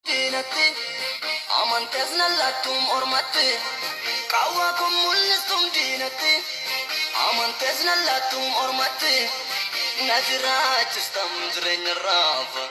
Diinatti amantees nallattuum ormatti, qaawwaa kun mul'istuum diinatti amantees nallattuum ormatti, na jiraachistam jireenya raafa.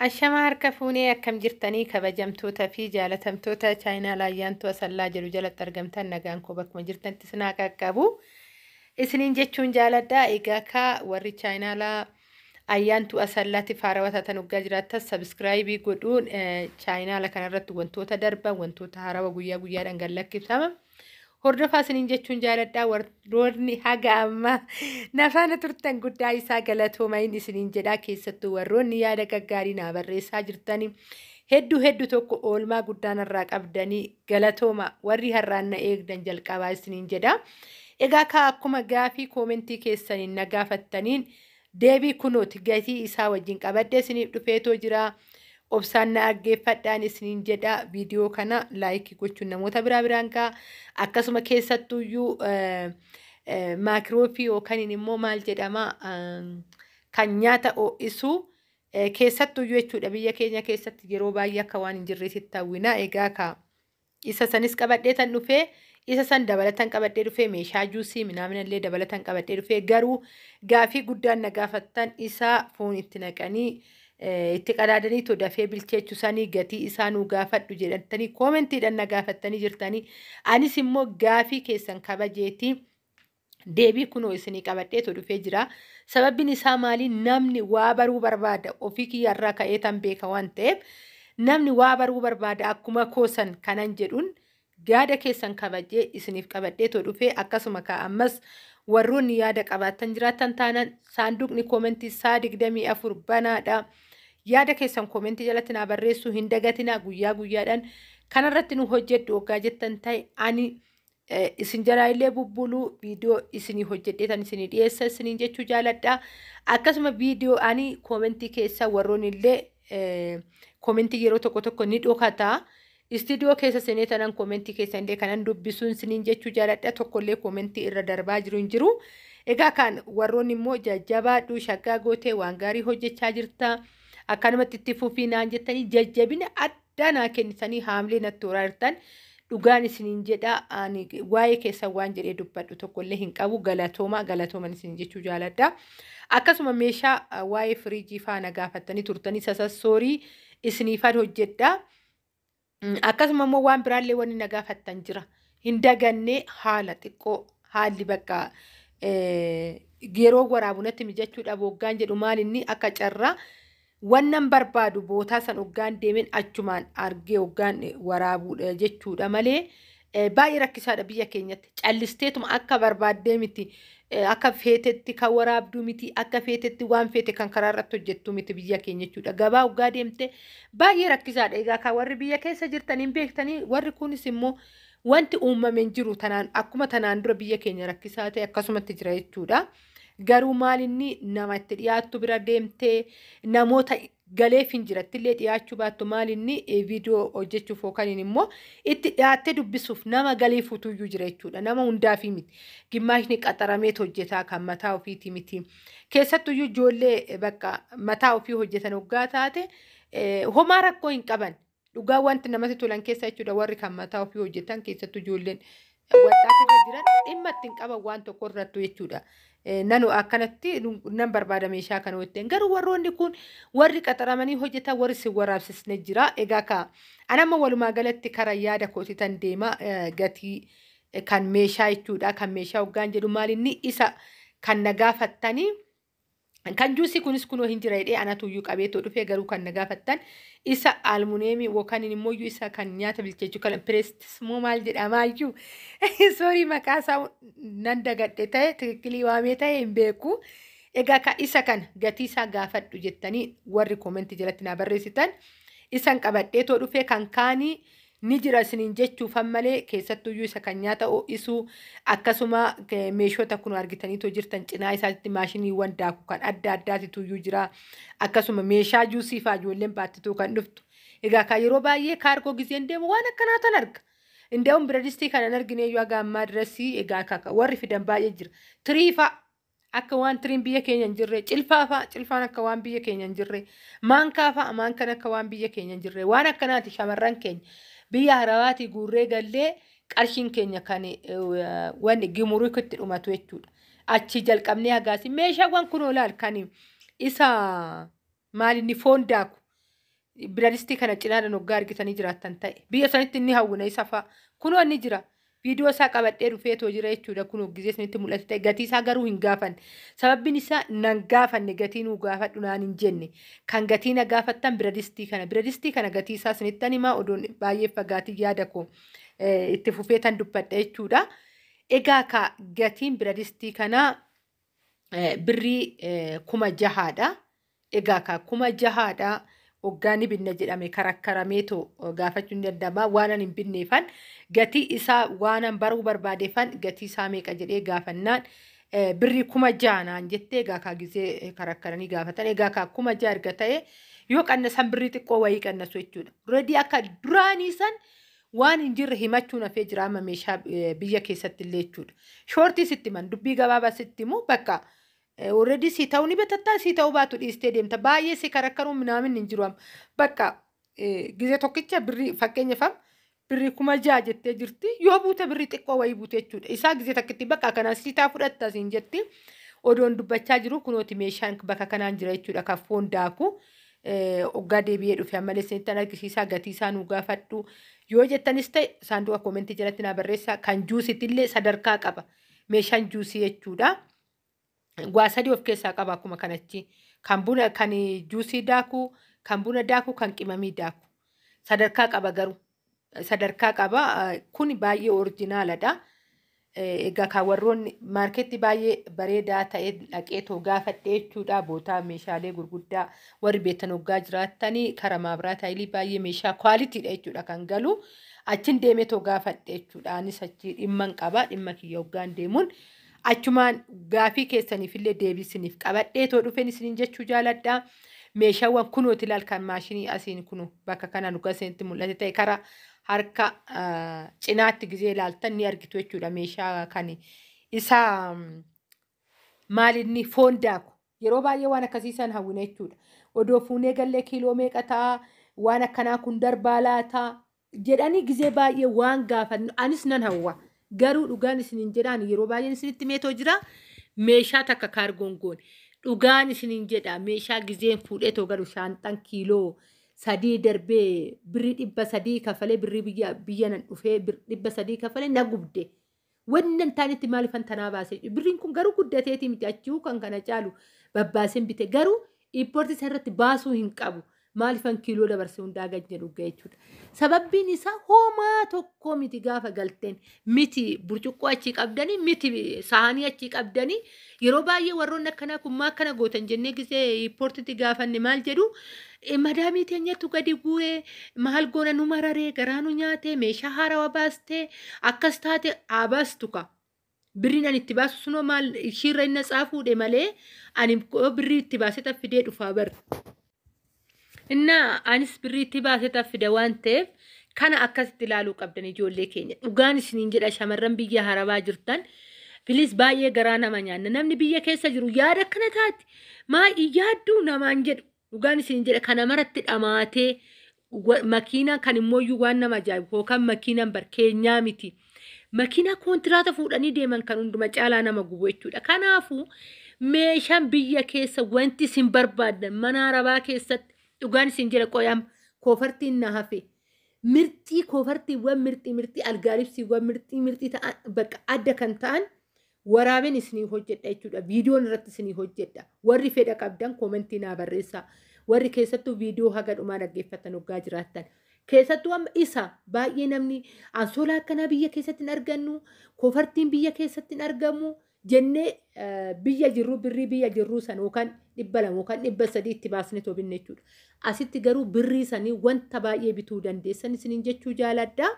Ashamaa, harka fuunee, akkam jirtanii? Kabajamtoota fi jaalatamtoota chaayinaa Ayyaantuu Asallaa jedhu jalatti argamtan, nagaan koo bakkuma jirtanitti isin haa qaqqabu. Isiniin jechuun jaaladha. Egaa kaa warri chaayinaalaa Ayyaantuu Asallaatti faarawaa taatan waggaa jiraattan subscribe godhuun chaayinaala kanarratti wantoota darban, wantoota haarawaa guyyaa guyyaadhaan gad lakkifama. Hordofaa isiniin jechuun jaaladha. Warroonni haga ammaa nafaana turtan guddaa isaa galatoomayin isiniin jedha. Keessattuu warroonni yaada gaggaarii naa barreessaa jirtanii, hedduu hedduu tokko oolmaa guddaa narraa qabdanii, galatooma. Warri har'aan na eegdan jalqabaa isiniin jedha. Egaa kaa akkuma gaafii koomentii keessaniin na gaafattaniin deebii kunooti gatii isaa wajjin qabadhee isiniif dhufeetoo jira. Obsaan na dhaggeeffadhaan isiniin jedha. Viidiyoo kana like gochuun namoota biraa biraan ga'a. Akkasuma keessattuyyuu maakiroofi yookaan immoo maal jedhama, kan nyaata ho'isu keessattuyyuu jechuudha, biyya keenya keessatti yeroo baay'ee akka waan hin jirreetti hawwina. Egaa kaa isa sanis qabadhee tan dhufee, isa san dabalatan qabadhee dhufee, meeshaa juusii minaaminallee dabalatan qabadhee dhufee, garuu gaafii guddaan na gaafattan isa foon itti naqanii itti qadaadanii to dafee bilcheechuu sanii gatii isaa nuu gaafadhu jedhantanii koomentiidhaan na gaafattanii jirtanii, anis immoo gaafii keessan kabajeetii deebii kunoo isinii qabadhee to dhufee jira. Sababbiin isaa maali? Namni waa baruu barbaada. Ofii kiyyarraa ka'ee tan beeka waan ta'eef, namni waa baruu barbaada akkuma koosan kanan jedhuun yaada keessan kabajee isiniif qabadhee to dhufee. Akkasuma ka ammas warroonni yaada qabaattan jiraattan taanaan saanduqni koomentii saa 24 banaadha. Yaada keessan koomentii jalatti naa barreessuu hin dagatinaa. Guyyaa guyyaadhaan kanarratti nu hojjedhu waggaa jettan ta'e, ani isin jalaa illee bubbuluu viidiyoo isinii hojjedhee tan isinii dhiyeessa isiniin jechuu jaaladha. Akkasuma viidiyoo ani koomentii keessa warroonni illee koomentii yeroo tokko tokko ni dhokata. Istiidiyoo keessa seenee tanan koomentii keessa illee kanan dubbisuun isiniin jechuu jaaladha. Tokkollee koomentii irra darbaa jiru hin jiru. Egaa kan warroonni immoo jajjabaadhu, shaggaa gootee waan gaarii hojjechaa jirta, akkanumatti itti fufii naan jettanii jajjabina addaa naa kennitanii haamlee natti horaa jirtan, dhugaan isiniin jedha, ani waa'ee keessan waan jedhee dubbadhu tokkollee hin qabu. Galatooma, galatooman isiniin jechuu jaaladha. Akkasuma meeshaa waa'ee firiijii faana gaafattanii turtanii sasassoorii isiniifan hojjedha. Akkasuma immoo waan biraallee wanni na gaafattan jira. Hin dagannee, haala xiqqoo haalli bakka yeroo waraabu natti mijachuu dhabu hoggaan jedhu, maal inni akka carraa wannan barbaadu bootaa san hoggaan deemeen achumaan argee hoggaan waraabuudha jechuudha malee, baay'ee rakkisaadha biyya keenyatti. Callisteetuma akka barbaaddee miti, akka feetetti kan waraabduu miti, akka feetetti waan feete kan karaa irratti hojjettu miti biyya keenya jechuudha. Gabaa hoggaa deemte baay'ee rakkisaadha. Egaa kan warri biyya keessa jirtan hin beektanii, warri kunis immoo wanti uumame hin jiru tanaan akkuma tanaan dura biyya keenya rakkisaa ta'e akkasumatti jira jechuudha. Garuu maal inni nama itti dhiyaattu bira deemtee namoota galeef hin jirattillee dhiyaachuu baattu, maal inni viidiyoo hojjechuuf yookaan immoo itti dhiyaattee dubbisuuf nama galeef utuyyuu jira jechuudha. Nama hundaafii miti. Gimmaashni qaxarameet hojjetaa, kan mataa ofiiti miti. Keessattuyyuu ijoollee bakka mataa ofii hojjetan hoggaa taate homaa rakkoo hin qaban. Dhugaa wanti namatti tolan keessa jechuudha, warri kan mataa ofii hojjetan, keessattuu ijoolleen waxxaati irra jiran dhimma ittiin qaban waan tokko irrattu jechuudha. Nanu akkanatti nan barbaada meeshaa kana wajjin, garuu warroonni kun warri qaxaramanii hojjetan warri si waraabsisne jira. Egaa ka anamma walumaa galatti kara yaada kootitan deema, gatii kan meeshaa jechuudha. Kan meeshaa hoggaan jedhu maal inni isa kan na gaafattanii, kan juusii kunis kunoo hin jira jedhee anatu iyyuu qabeetoo dhufee, garuu kan na gaafattan isa almuneemii yookaan immoo isa kan nyaata bilcheechuu kan pireestis moo maal jedhamaayyuu, sorry, maqaa isaa nan dagadhe ta'e tikikkilii waamee ta'e hin beeku. Egaa ka isa kana gatii isaa gaafadhu jettanii warri koomentii jalatti naa barreessitan isan qabadheetoo dhufee, kan kaanii ni jira isiniin jechuufan malee, keessattuyyuu isa kan nyaata ho'isuu, akkasuma meeshota kun argitaniitoo jirtan, cinaa isaatti maashiniiwwan daaku kan adda addaatitu jira, akkasuma meeshaa juusii fa'aa ijoolleen baattituu kan dhuftu. Egaa kan yeroo baay'ee kaargoo gizeen deemu waan akkanaa tan arga. Indaa'uun biradistii kana hin argine iyyuu haga ammaa dirasii. Egaa warri fidan baay'ee jira. Tirii fa'a. Akka waan tiriin biyya keenya hin jirre, cilfaa fa'a, cilfaan akka waan biyya keenya hin jirre, maankaa fa'a, maankaan akka waan biyya keenya hin jirre. Waan akkanaati shamarran keenya. Biyya harabaatii guurree gallee qarshiin keenya kan wanni gimuriitti dhumatu jechuudha. Achi jalqabnee hagaasi meeshaawwan kunoo laal kan isa maal inni foon daaku biradistii kana cinaadhaan hoggaa argitanii jiraattan ta'e biyya sanitti inni hawwina isa fa'a kunoo inni jira. Viidiyoo isaa qabadhee dhufeetoo jira jechuudha. Kun gizee isinitti mul'ate ta'e gatii isaa garuu hin gaafanne. Sababbiin isaa nan gaafanne, gatii nuu gaafadhu naan hin jenne. Kan gatii na gaafattan biradistii kana. Biradistii kana gatii isaa isinitti himaa, odoon baay'ee fagaatii yaada koo itti fufee tan dubbadha jechuudha. Egaa ka gatiin biradistii kanaa birrii 6,000dha. Egaa ka 6,000dha. Hoggaa ni binna jedhame karakkarameetoo gaafachuun ni danda'ama. Waan ani hin binneefan gatii isaa waan an baruu barbaadeefan gatii isaa meeqa jedhee gaafannaan birrii 6,000 naan jettee. Egaa kaa gizee karakkaranii gaafatan, egaa kaa 6,000 erga ta'e yoo qannasan birrii xiqqoo wayii qannasu jechuudha. Reedii akka duraanii san waan hin jirre himachuun hafee jira amma meeshaa biyya keessatti illee jechuudha. Shoortii sitti himan, dubbii gabaabaa sitti himu, bakka already si ta'uu ni bitattaa, si ta'uu baatu dhiistee deemta. Baay'ee si karakkaruun minaamin hin jiru amma. Bakka gizee tokkicha birrii, fakkeenyaaf birrii 6,000 jettee jirti, yoo buute birrii xiqqoo wayii buute jechuudha. Isaa gizee takkitti bakka kanaan si taa fudhatta siin jetti. Odoon dubbachaa jiru kunooti meeshaan bakka kanaan jira jechuudha, kan foon daaku. Hoggaa deebi'ee dhufe ammallee isinitti argisiisaa. Gatii isaa nuu gaafadhu yoo jettanis ta'e saanduqa koomentii jalatti naa barreessaa. Kan juusiitti illee sadarkaa qaba meeshaan juusii jechuudha. Waa sadii of keessaa qaba akkuma kanatti. Kan buna, kan juusii daaku, kan buna daaku, kan qimamii daaku. Sadarkaa qaba garuu. Sadarkaa qaba. Kun baay'ee originaaladha. Egaa kan warroonni maarkeetti baay'ee bareedaa ta'e dhaqeetoo gaafadhe jechuudha. Bootaa meeshaalee gurguddaa warri beektan hoggaa jiraattanii karaa maabiraat haayilii baay'ee meeshaa qualitydha jechuudha kan galu. Achin deemeetoo gaafadhe jechuudha. Anis achi dhimma hin qaba. Dhimma kiyya hoggaan deemuun achumaan gaafii keessaniif illee deebisiniif qabadheetoo dhufeen isiniin jechuu jaaladha. Meeshaawwan kunooti ilaal, kan maashinii asiin kunu bakka kanaan dhugaa isinitti mul'ate ta'e karaa harka cinaatti gizee ilaaltan ni argitu jechuudha. Meeshaa kan isa maal inni foon daaku, yeroo baay'ee waan akkasiisan hawwina jechuudha. Odoo fuunee gallee kiiloo meeqa ta'a, waan akkanaa kun darbaa laataa jedhanii gizee baay'ee waan gaafannu anis nan hawwa. Garuu dhugaan isiniin jedhaan, yeroo baay'een isinitti meetoo jira, meeshaa takka kaargoon goone. Dhugaan isiniin jedha, meeshaa gizeen fuudhee too galu shaanxan kiiloo 3 darbee birrii 300 kafalee, birrii biyya nan dhufee 300 kafalee na gubde. Wanni hin taanetti maaliifan tanaa baase? Birriin kun garuu guddateeti miti, achii kan kana caalu babbaaseen bite, garuu impoortii isa irratti baasuu hin qabu. Maaliifan kiiloo dabarse hundaa gad jedhu jechuudha. Sababbiin isaa homaa tokko miti, gaafa galteen miti burcuqqoo achii qabdanii miti saanii achii qabdanii. Yeroo baay'ee warroonni akkanaa kun maa akkana gootan jennee gisee impoortiitti gaafanne maal jedhu? Madaamii teenyatu gadi guuree, maal goona, nu mararee, garaa nu nyaatee, meeshaa haarawaa baastee akkas taate haa baastu ka. Birriin ani itti baasu sunoo maal ishiirra inni fuudhe malee ani birrii itti baasee fidee dhufaa bar. Innaa anis birrii itti baasee fida waan ta'eef kana akkasitti ilaaluu qabdan, ijoollee keenya. Dhugaan isiniin jedha, shamarran biyya harabaa jirtan. Please, baay'ee garaa nama nyaanna. Namni biyya keessa jiru yaada akkana taati. Maa yaadduu namaan jedhu. Dhugaan isiniin jedha, kana maratti dhamaatee makiinaa kan immoo waan nama ajaa'ibu yookaan makiinaan bar keenyaa miti. Makiinaa kontiraata fuudhanii deeman kan hunduma caalaa nama gubu jechuudha. Kanaafuu meeshaan biyya keessa wanti isin barbaaddan mana arabaa keessatti, dhugaan isin jedha, qoyam koofartiin na hafe. Mirxii koofartiiwwan mirxii mirxii, algaalibsiiwwan mirxii mirxii ta'an, bakka adda kan ta'an waraabeen isinii hojjedha jechuudha. Viidiyoon irratti isinii hojjedha. Warri fedha qabdan koomentii naa barreessaa. Warri keessattuu viidiyoo haga dhumaa dhaggeeffatan hoggaa jiraattan. Keessattuu amma isa baay'ee namni ansoolaa akkanaa biyya keessatti hin argannu, koofartiin biyya keessatti hin argamu jennee biyya jirru birrii biyya jirruu san yookaan 200 yookaan 300 itti baasnee tobinne jechuudha. Asitti garuu birrii sanii wanta baay'ee bituu dandeessan isiniin jechuu jaaladha.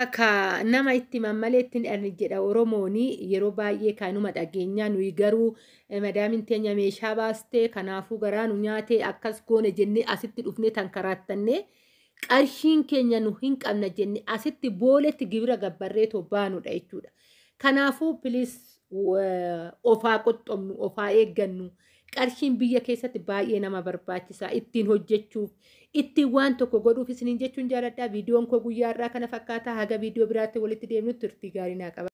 Akka nama itti mammalee ittiin jedha Oromooni, yeroo baay'ee kanuma dhageenyaa nuyi garuu madaamiin teenya meeshaa baastee kanaafuu garaa nu nyaatee akkas goone jennee asitti dhufnee tan karaattannee qarshiin keenya nu hin qabna jenne asitti booletti gibira gabbarreetoo baanudha jechuudha. Kanaafuu please Ofaa qoxxomnu, ofaa eeggannu. Qarshiin biyya keessatti baay'ee nama barbaachisa ittiin hojjechuuf, ittiin waan tokko godhuuf isiniin jechuun jaaladha. Viidiyoon koo guyyaa irraa kana fakkaata. Haga viidiyoo biraatti walitti deemnutti turtii gaarii naa qaba.